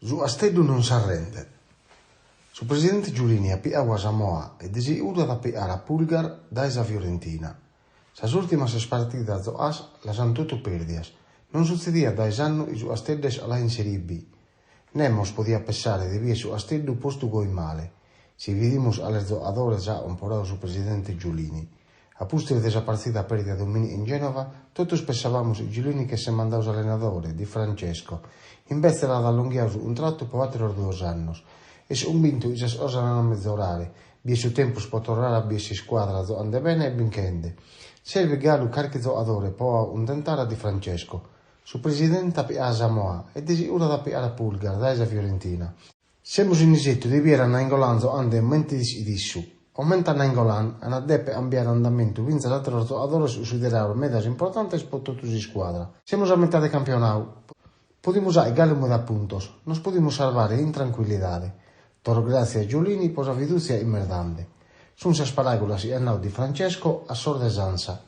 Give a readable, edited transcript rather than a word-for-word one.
Su Casteddu non s'arrendet. Su presidente Giulini at pigadu a Asamoah e de seguru at a pigare a Pulgar dae sa Fiorentina. Sas ùrtimas ses partidas giogadas las ant totu pèrdidas. Non sutzediat dae s'annu chi su Casteddu est caladu in Sèrie B. Nemos podiat pensare de bìdere su Casteddu postu goi male. Si bidimus cales giogadores at comporadu su presidente Giulini. A pustis de sa partida pèrdida domìniga in Gènova, totus pensabamus chi Giulini ch'esseret mandadu s'allenadore, Di Francesco. Imbetzes l'at allonghiadu su cuntratu pro àteros duos annos. Est cumbintu chi sas cosas ant a mezorare, biet su tempus pro torrare a bìdere s'iscuadra gioghende bene e binchende. Servit galu carchi giogadore pro acuntentare a Di Francesco. Su presidente at pigadu a Asamoah e de seguru at a pigare a Pulgar dae sa Fiorentina. Semus in isetu de bìdere a Nainggolan gioghende comente ischit issu. Comente a Nainggolan, ant a dèpere cambiare andamentu fintzas àteros giogadores cunsiderados medas importantes pro totu s'iscuadra. Semus a metade campionadu. Podimus fàghere galu meda puntos. Nos podimus sarvare in trancuillidade. Torro gràtzias a Giulini pro sa fidùtzia chi m'est dende. Sunt sas paràgulas chi at nadu Di Francesco a sos de s'Ansa.